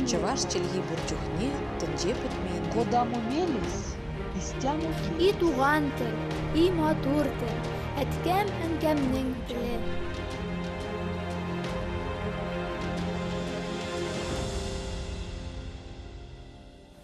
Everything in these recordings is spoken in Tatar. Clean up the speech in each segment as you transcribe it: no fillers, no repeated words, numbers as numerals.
Чӑваш чӗлхи пур чухне тӗнче пӗтмен. Кодамо мелесь, истямо И туган тел, и матур тел, әткәм-әнкәмнең теле.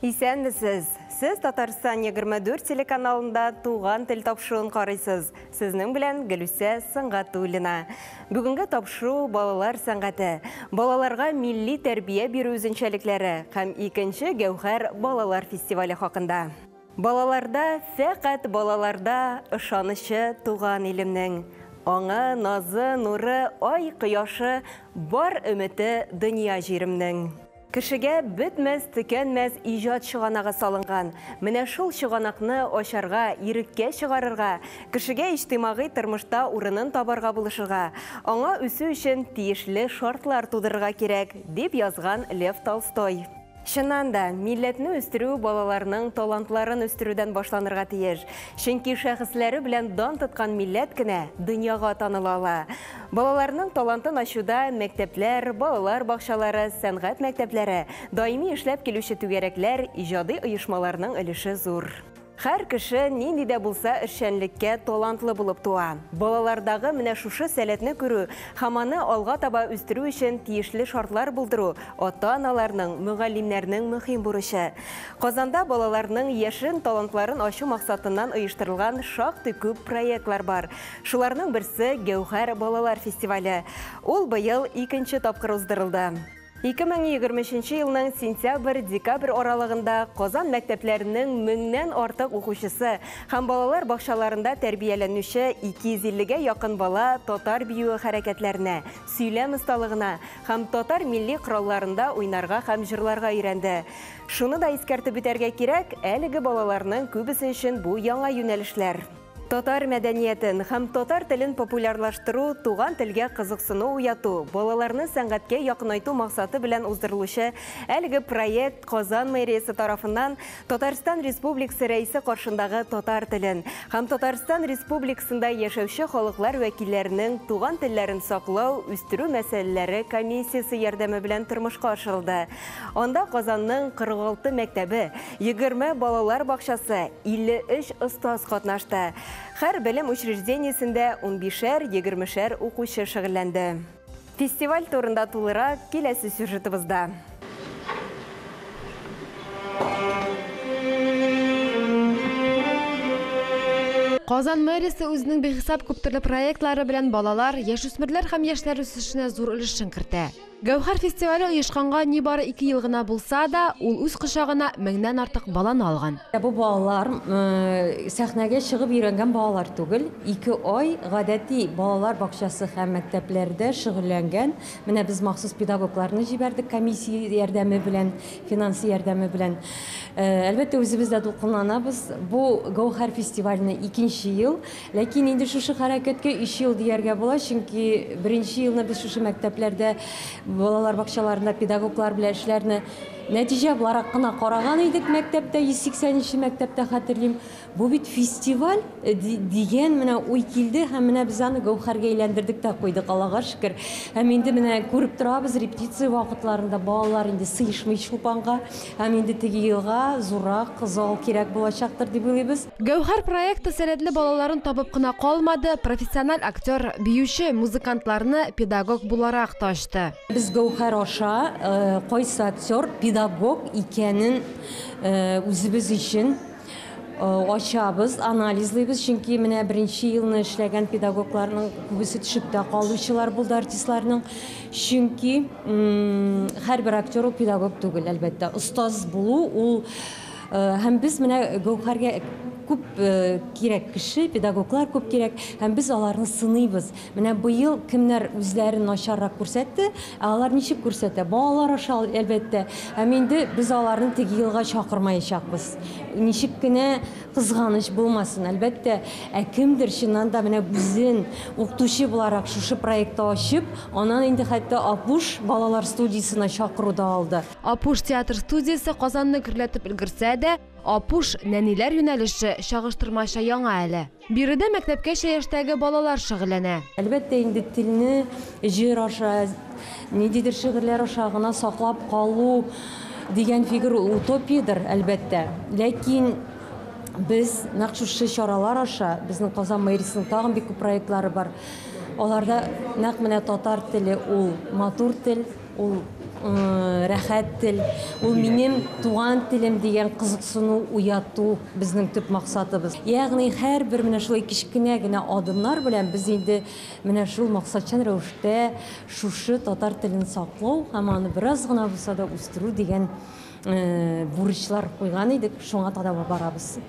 Исәнмесез! Сез Татарстан 24 телеканалында Туган тел тапшыруын карыйсыз. Сезнең белән Гөлүсә Сөнгатуллина. Бүгенге тапшыру балалар сәнгате, балаларга милли тәрбия бирү үзенчәлекләре һәм икенче Гәүһәр балалар фестивале хакында. Балаларда, фәкать балаларда ышанычы туган илемнең. Аңы, назы, нуры, ай, кояшы, бар өмете дөнья җиремнең. Кешегә бетмәс, төкәнмәс иҗат чыганагы салынган. Менә шул чыганакны ачарга, иреккә чыгарырга, кешегә иҗтимагый тормышта урынын табарга булышырга, аңа үсү өчен тиешле шартлар тудырырга кирәк, дип язган Лев Толстой. Чыннан да, милләтне үстерү балаларның талантларын үстерүдән башланырга тиеш. Чөнки шәхесләре белән дан тоткан милләт кенә дөньяга таныла ала. Балаларның талантын ачуда мәктәпләр, балалар бакчалары, сәнгать мәктәпләре, даими эшләп килүче түгәрәкләр, иҗади оешмаларның өлеше зур. Һәр кеше нинди дә булса эшчәнлеккә талантлы булып туа. Балалардагы менә шушы сәләтне күрү һәм аны алга таба үстерү өчен тиешле шартлар булдыру ата-аналарның, мөгаллимнәрнең мөһим бурычы. Казанда балаларның яшерен талантларын ачу максатыннан оештырылган шактый күп проектлар бар. Шуларның берсе Гәүһәр балалар фестивале. Ул быел икенче тапкыр уздырылды. 2023 елның сентябрь-декабрь аралыгында Казан мәктәпләренең меңнән артык укучысы һәм балалар бакчаларында тәрбияләнүче 250гә якын бала татар биюе хәрәкәтләренә, сөйләм осталыгына һәм татар милли коралларында уйнарга һәм җырларга өйрәнде. Шуны да искәртеп үтәргә кирәк, әлеге балаларның күбесе өчен бу яңа юнәлешләр. Татар мәдәниятен һәм татар телен популярлаштыру, туган телгә кызыксыну уяту, балаларны сәнгатькә якынайту максаты белән уздырылучы әлеге проект Казан мэриясе тарафыннан Татарстан Республикасы Рәисе каршындагы татар телен һәм Татарстан Республикасында яшәүче халыклар вәкилләренең туган телләрен саклау, үстерү мәсьәләләре комиссиясе ярдәме белән тормышка ашырылды. Анда Казанның 46 мәктәбе, 20 балалар бакчасы, 53 остаз катнашты. Һәр белем учреждениесендә унбишәр, егермешәр укучы шөгыльләнде. Фестиваль турында тулырак киләсе сюжетыбызда. Казан мэриясе үзенең бихисап күптөрле проектлары белән балалар, яшүсмерләр һәм яшьләр үсешенә зур өлешен кертә. Гәүһәр фестивале оешканга нибары ике ел гына булса да, ул үз кочагына меңнән артык баланы алган. Бу балалар сәхнәгә чыгып өйрәнгән балалар түгел. Ике ай гадәти балалар бакчасы һәм мәктәпләрдә шөгыльләнгән. Менә без махсус педагогларны җибәрдек комиссия ярдәме белән, финанс ярдәме белән. Әлбәттә, үзебез дә дулкынланабыз. Бу Гәүһәр фестиваленә икенче ел. Ләкин инде шушы хәрәкәткә өч ел дияргә була, чөнки беренче елны без шушы мәктәпләрдә, балалар бакчаларында педагоглар белән эшләрне нәтиҗә буларак кына караган идек мәктәптә, 180 нче мәктәптә хәтерлим. Бу бит фестиваль э, дигән менә уй килде һәм менә без аны гәүһәргә әйләндердек тә куйдык, Аллага шөкер. Һәм инде менә күреп торабыз, репетиция вакытларында балалар инде сыешмый чулпанга. Һәм инде теге елга зуррак зал кирәк булачактыр дип уйлыйбыз. Гәүһәр проекты сәләтле балаларын табып кына калмады, профессиональ актер, биюче, музыкантларны педагог буларак та ачты. Без Гәүһәр аша кайсы актер педагог икәнен үзебез өчен ачабыз, анализлыйбыз, чөнки менә беренче елны эшләгән педагогларның күбесе төшеп тә калучылар булды артистларның. Чөнки һәрбер актер ул педагог түгел, әлбәттә. Остаз булу ул һәм без менә Гәүһәргә күп кирәк кеше, педагоглар күп кирәк, һәм без аларны сыныйбыз. Менә быел кемнәр үзләрен начаррак күрсәтте, ә алар ничек күрсәтә? Балалар аша, әлбәттә. Һәм инде без аларны теге елга чакырмаячакбыз. Ничек кенә кызганыч булмасын, әлбәттә, ә кемдер чыннан да менә үзен укытучы буларак шушы проектта ачып, аннан инде хәтта Апуш балалар студиясенә чакыру да алды. Апуш театр студиясе Казанны гөрләтеп өлгерсә дә, Апуш нәниләр юнәлеше чагыштырмача яңа әле. Биредә мәктәпкәчә яшьтәге балалар шөгыльләнә. Әлбәттә инде телне җыр аша, ниндидер шигырьләр аша гына саклап калу дигән фикер ул утопиядер, әлбәттә. Ләкин без нәкъ шушы чаралар аша, безнең Казан мэриясенең тагын бик күп проектлары бар. Аларда нәкъ менә татар теле ул матур тел, ул рәхәт тел, ул минем туган телем дигән кызыксыну уяту безнең төп максатыбыз. Ягъни һәрбер менә шулай кечкенә генә адымнар белән без инде менә шул максатчан рәвештә шушы татар телен саклау һәм аны бераз гына булса да үстерү дигән бурычлар куйган идек, шуңа таба барабыз.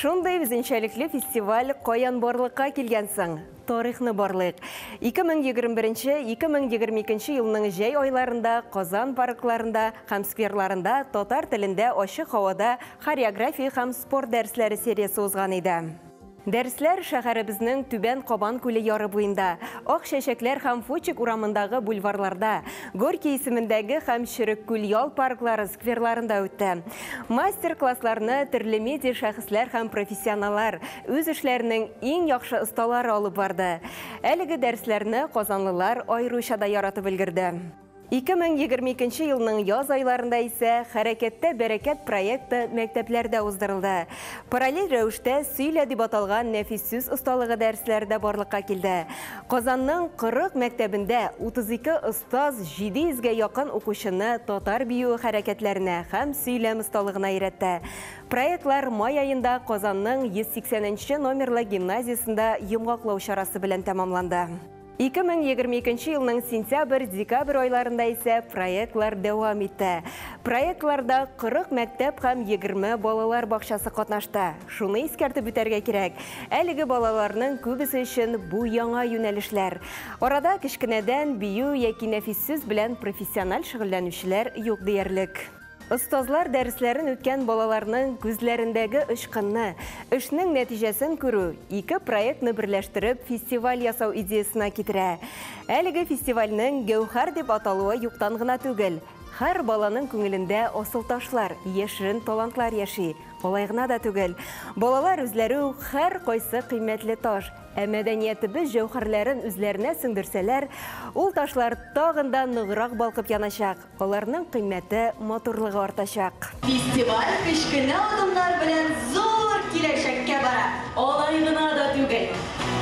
Шундый үзенчәлекле фестиваль каян барлыкка килгән соң? Тарихны барлыйк. 2021-2022 елның җәй айларында Казан паркларында һәм скверларында татар телендә ачык һавада хореография һәм спорт дәресләре сериясе узган иде. Дәресләр шәһәребезнең Түбән Кабан күле яры буенда, Ак чәчәкләр һәм Фучик урамындагы бульварларда, Горький исемендәге һәм Черек күл ял парклары скверларында үтте. Мастер-классларны төрле медиа шәхесләр һәм профессионаллар, үз эшләренең иң яхшы осталары алып барды. Әлеге дәресләрне казанлылар аеруча да яратып өлгерде. 2022 елның яз айларында исә Хәрәкәттә бәрәкәт проекты мәктәпләрдә уздырылды. Параллель рәвештә Сөйлә дип аталган нәфис сүз осталыгы дәресләре дә барлыкка килде. Казанның 40 мәктәбендә 32 остаз 700гә якын укучыны татар биюе хәрәкәтләренә һәм сөйләм осталыгына өйрәтте. Проектлар май аенда Казанның 180 номерлы гимназиясендә йомгаклау чарасы белән тәмамланды. 2022 елның сентябрь-декабрь айларында исә проектлар дәвам итте. Проектларда 40 мәктәп һәм 20 балалар бакчасы катнашты. Шуны искәртеп үтәргә кирәк. Әлеге балаларның күбесе өчен бу яңа юнәлешләр. Арада кечкенәдән бию яки нәфис сүз белән профессиональ шөгыльләнүчеләр юк диярлек. Остазлар дәресләрен үткән балаларның күзләрендәге очкынны, эшнең нәтиҗәсен күрү ике проектны берләштереп фестиваль ясау идеясына китерә. Әлеге фестивальнең Гәүһәр дип аталуы юктан гына түгел. Һәр баланың күңелендә асыл ташлар, яшерен талантлар яши. Алай гына да түгел. Балалар үзләре үк һәр кайсы кыйммәтле таш. Ә мәдәниятебез җәүһәрләрен үзләренә сеңдерсәләр, ул ташлар тагын да ныграк балкып яначак. Аларның кыйммәте, матурлыгы артачак. Фестиваль кечкенә адымнар белән зур киләчәккә бара. Алай гына да түгел.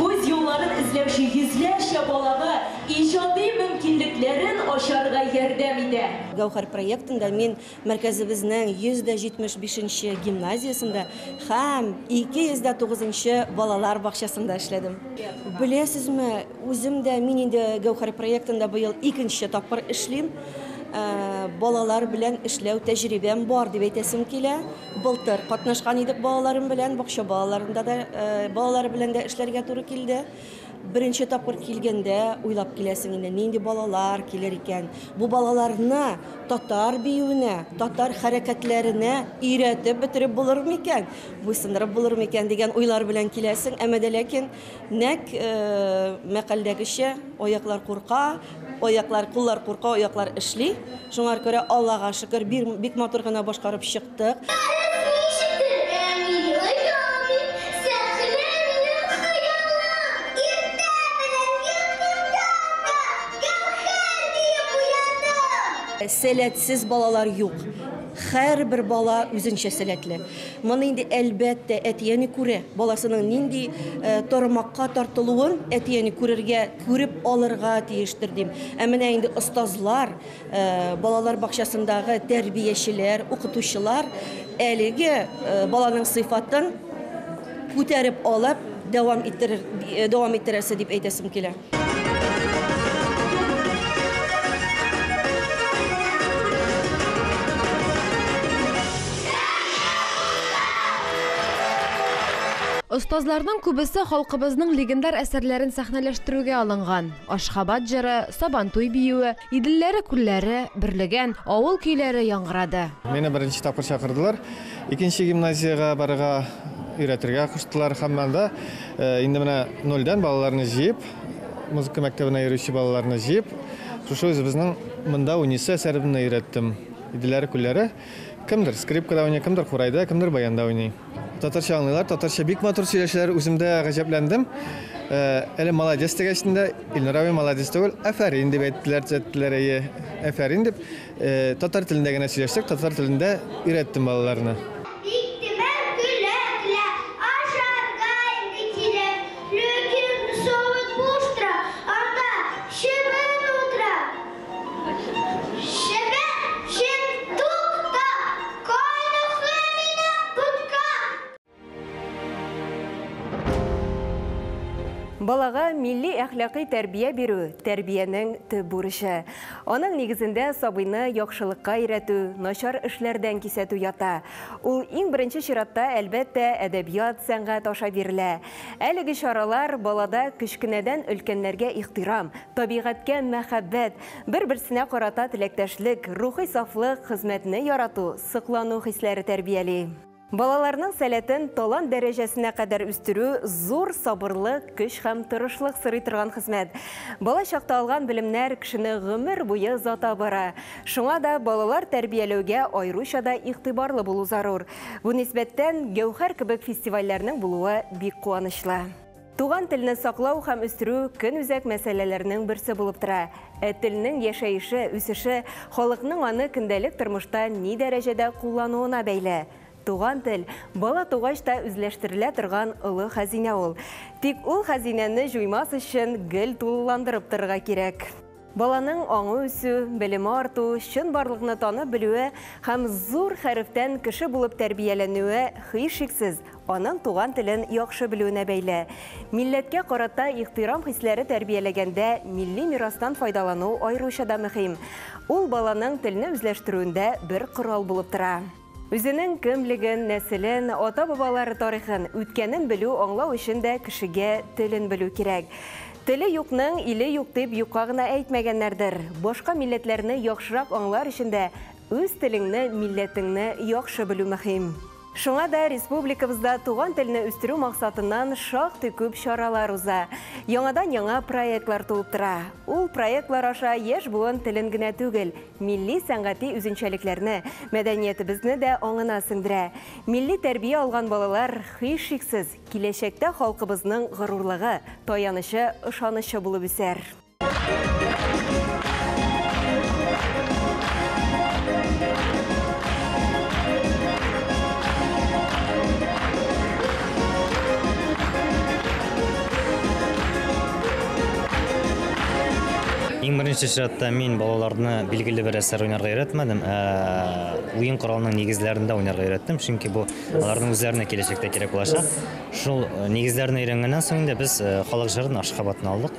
Үз юлларын эзләүче йөзләрчә балага иҗади мөмкинлекләрен ачарга ярдәм итә. Гәүһәр проектында мин мәркәзебезнең 175 гимназиясендә һәм 209 балалар бакчасында эшләдем. Беләсезме, үзем дә мин инде Гәүһәр проектында быел икенче тапкыр эшлим. Балалар белән эшләү тәҗрибәм бар дип әйтәсем килә. Былтыр катнашкан идек балаларым белән, бакча балаларында да, балалар белән дә эшләргә туры килде. Беренче тапкыр килгәндә уйлап киләсең инде, нинди балалар килер икән. Бу балаларны татар биюенә, татар хәрәкәтләренә өйрәтеп бетереп булыр микән, буйсындырып булыр микән дигән уйлар белән киләсең. Әмма дә ләкин нәк мәкальдәгечә аяклар курка, аяклар, куллар курка, аяклар эшли. Шуңа күрә Аллага шөкер, бик матур гына башкарып чыктык. Сәләтсез балалар юк. Һәрбер бала үзенчә сәләтле. Моны инде әлбәттә әти-әни күрә. Баласының нинди тармакка тартылуын әти-әни күрергә, күреп алырга тиештер дим. Ә менә инде остазлар, балалар бакчасындагы тәрбиячеләр, укытучылар әлеге баланың сыйфатын күтәреп алып дәвам иттерәсе дип әйтәсем килә. Остазларның күбесе халкыбызның легендар әсәрләрен сәхнәләштерүгә алынган. Ашхабад җыры, Сабантуй биюе, Иделләре күлләре, Бөрлегән, авыл көйләре яңгырады. Мине беренче тапкыр чакырдылар. Икенче гимназиягә барырга өйрәтергә куштылар һәм анда инде менә нольдән балаларны җыеп, музыка мәктәбенә йөрүче балаларны җыеп, шушы үзебезнең монда уйныйсы әсәремне өйрәттем. Иделләре күлләре. Кемдер скрипкада уйный, кемдер курайда, кемдер баянда уйный. Татарча аңлыйлар, татарча бик матур сөйләшәләр, үзем дә гаҗәпләндем. Әле молодец дигәч инде, Илнур абый молодец түгел, афәрин дип әйттеләр, төзәттеләр, әйе, афәрин дип. Татар телендә генә сөйләштек, татар телендә өйрәттем балаларны. Биктимер көлә-көлә, ашарга инде килә, ләкин савыт буш тора, анда чебен утыра. Чебен, син тукта, кайнысы минем ботка. Балага милли әхлакый тәрбия бирү тәрбиянең төп бурычы. Аның нигезендә сабыйны яхшылыкка өйрәтү, начар эшләрдән кисәтү ята. Ул иң беренче чиратта, әлбәттә, әдәбият, сәнгать аша бирелә. Әлеге чаралар балада кечкенәдән өлкәннәргә ихтирам, табигатькә мәхәббәт, бер-берсенә карата теләктәшлек, рухи сафлык, хезмәтне ярату, соклану хисләре тәрбияли. Балаларның сәләтен талант дәрәҗәсенә кадәр үстерү зур сабырлык, көч һәм тырышлык сорый торган хезмәт. Бала чакта алган белемнәр кешене гомер буе озата бара. Шуңа да балалар тәрбияләүгә аеруча да игътибарлы булу зарур. Бу нисбәттән Гәүһәр кебек фестивальләрнең булуы бик куанычлы. Туган телне саклау һәм үстерү көнүзәк мәсьәләләрнең берсе булып тора. Ә телнең яшәеше, үсеше халыкның аны көндәлек тормышта ни дәрәҗәдә куллануына бәйле. Туган тел бала тугач та үзләштерелә торган олы хәзинә ул. Тик ул хәзинәне җуймас өчен гел тулыландырып торырга кирәк. Баланың аңы үсү, белеме арту, чынбарлыкны танып белүе һәм зур хәрефтән кеше булып тәрбияләнүе һичшиксез аның туган телен яхшы белүенә бәйле. Милләткә карата ихтирам хисләре тәрбияләгәндә милли мирастан файдалану аеруча да мөһим. Ул баланың телне үзләштерүендә бер корал булып тора. Үзенең кемлеген, нәселен, ата-бабалары тарихын, үткәнен белү, аңлау өчен дә кешегә телен белү кирәк. Теле юкның иле юк дип юкка гына әйтмәгәннәрдер. Башка милләтләрне яхшырак аңлар өчен дә үз телеңне, милләтеңне яхшы белү мөһим. Шуңа да республикабызда туган телне үстерү максатыннан шактый күп чаралар уза. Яңадан-яңа проектлар туып тора. Ул проектлар аша яшь буын телен генә түгел, милли сәнгати үзенчәлекләрне, мәдәниятебезне дә аңына сеңдерә. Милли тәрбия алган балалар һичшиксез киләчәктә халкыбызның горурлыгы, таянычы, ышанычы булып үсәр. Иң беренче чиратта мин балаларны билгеле бер әсәр уйнарга өйрәтмәдем, ә уен коралының нигезләрендә уйнарга өйрәттем, чөнки бу аларның үзләренә киләчәктә кирәк булачак. Шул нигезләрне өйрәнгәннән соң инде без халык җырын Ашхабадны алдык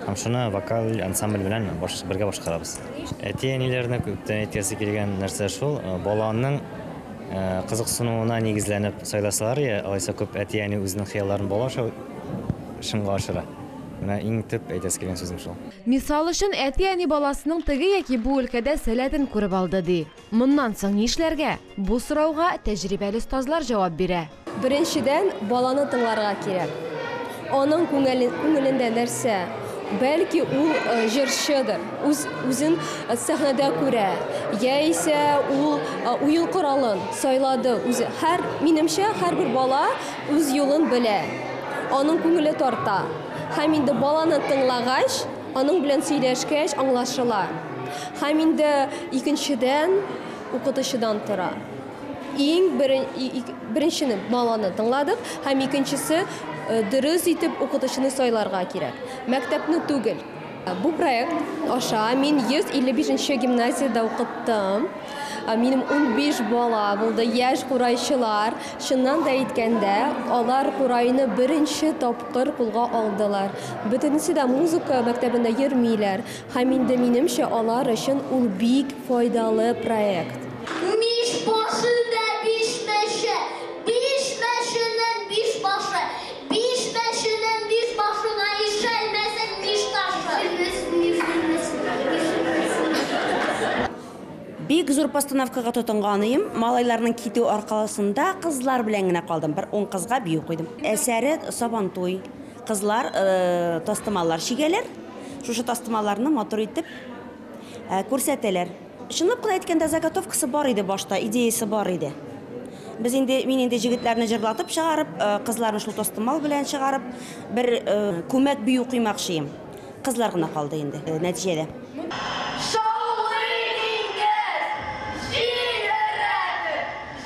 һәм шуны вокаль ансамбль белән бергә башкарабыз. Әти-әниләрне күптән әйтәсе килгән нәрсә шул, баланың кызыксынуына нигезләнеп сайласалар, алайса күп әти-әни үзенең хыялларын бала аша чынга ашыра. Менә иң төп әйтәсе килгән сүзем шул. Мисал өчен, әти-әни баласының теге яки бу өлкәдә сәләтен күреп алды ди. Моннан соң нишләргә? Бу сорауга тәҗрибәле остазлар җавап бирә. Беренчедән, баланы тыңларга кирәк. Аның күңелендә нәрсә? Бәлки ул җырчыдыр, үзен сәхнәдә күрә, яисә ул уен коралын сайлады үзе. Минемчә, һәрбер бала үз юлын белә. Аның күңеле тарта. Һәм инде баланы тыңлагач, аның белән сөйләшкәч аңлашыла. Һәм инде икенчедән укытучыдан тора. Иң беренчене баланы тыңладык, һәм икенчесе дөрес итеп укытучыны сайларга кирәк. Мәктәпне түгел. Бу проект аша мин 155 гимназиядә укыттым. Минем 15 бала булды, яшь курайчылар. Чыннан да әйткәндә, алар курайны беренче тапкыр кулга алдылар. Бөтенесе дә музыка мәктәбендә йөрмиләр. Һәм инде минемчә, алар өчен ул бик файдалы проект. Биш башы да биш мәше, биш мәшенең биш башы. Бик зур постановкага тотынган идем. Малайларның китү аркасында кызлар белән генә калдым. Бер 10 кызга бию куйдым. Әсәре Сабантуй. Кызлар тастымаллар чигәләр. Шушы тастымалларны матур итеп күрсәтәләр. Чынлап кына әйткәндә, заготовкасы бар иде башта, идеясы бар иде. Без инде, мин инде җегетләрне җырлатып чыгарып, кызларны шул тастымал белән чыгарып, бер күмәк бию куймакчы идем. Кызлар гына калды инде нәтиҗәдә. Шаулый диңгез, җил өрәдер,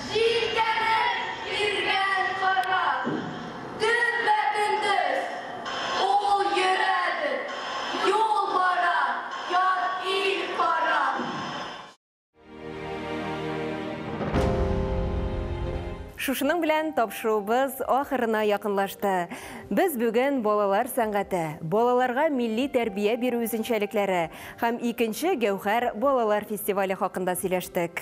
җилкәнен киргән кораб. Төн вә көндез ул йөрәдер, юл бара, ят ил карап. Шушының белән тапшыруыбыз ахырына якынлашты. Без бүген балалар сәнгате, балаларга милли тәрбия бирү үзенчәлекләре һәм икенче Гәүһәр балалар фестивале хакында сөйләштек.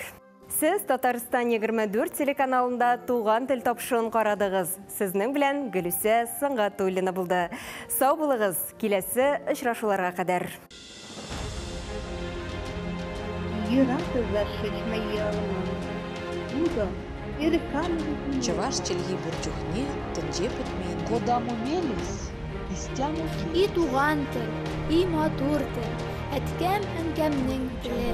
Сез Татарстан 24 телеканалында Туган тел тапшыруын карадыгыз. Сезнең белән Гөлүсә Сөнгатуллина булды. Сау булыгыз, киләсе очрашуларга кадәр. Чӑваш чӗлхи пур чухне тӗнче пӗтмен. Кодамо мелесь, истямо И туган тел, и матур тел, әткәм-әнкәмнең теле.